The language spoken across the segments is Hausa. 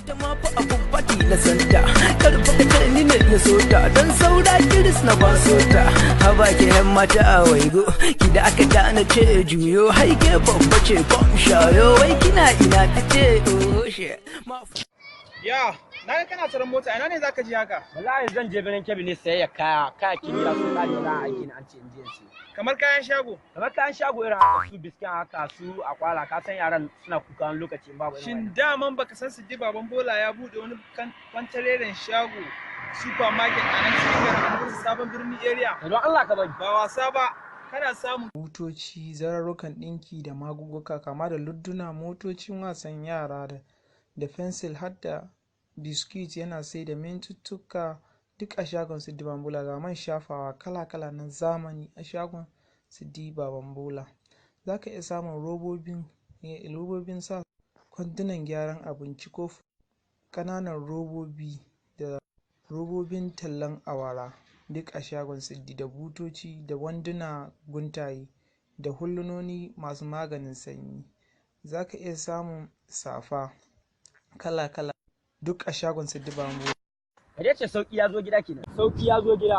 Ita ma fa abun fati na santa, karfa ka ni ne na sota, don saura kiris na ba sota. Haba ke yan mata a waigo, ki da aka da na ce juyo, haike babba ce kom shayo, wai kina ina ta ce oh she. Ya, na ga kana tsaron mota, ina ne zaka je haka? Wallahi zan je birnin Kebbi ne sayayya kaya, kayakin gida sun kare za a aiki na an ce in je in siyo. Kamar kayan shago. Kamar kayan shago irin haka su biskin haka su akwala, ka san yaran suna kuka wani lokaci in babu irin Shin wannan. Daman baka san Siddi Baban Bola ya bude wani kwantareren shago supermarket a nan cikin garin Amurka, Sabon Birni area? Don Allah ka bari. Ba wasa ba, kana samun Butoci, zararrukan ɗinki da magugguka kama da ludduna, motocin wasan yara da fensil har da biskit, yana sai da mintuttuka duk a shagon Siddi Bambola. Ga man shafawa kala-kala na zamani a shagon Siddi Bambola. Za ka iya samun robobin sa kwandunan gyaran abinci ko ƙananan robobi da robobin tallan awara duk a shagon Siddi, da butoci da wanduna guntaye da hulunoni masu maganin sanyi. Za ka iya samun safa kala-kala duk a shagon Siddi Bambola. Kare ce sauki ya zo gida kenan. Sauki ya zo gida.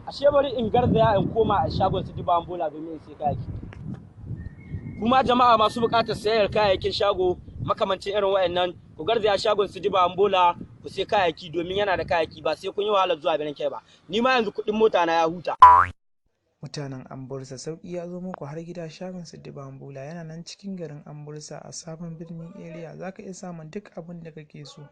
Ashe bari in garzaya in koma a shagon Siddi Bambola domin in sai kayayyaki. Kuma jama'a masu buƙatar sayayyar kayayyakin shago makamancin irin wayannan, ku garzaya shagon Siddi Bambola ku sai kayayyaki, domin yana da kayayyaki, ba sai kun yi wahalar zuwa birnin kai ba. Ni ma yanzu kuɗin mota na ya huta. Mutanen Ambursa, sauƙi ya zo muku har gida. Shagon Siddi Bambola yana nan cikin garin Ambursa a Sabon Birnin area. Za ka iya samun duk abin da kake so.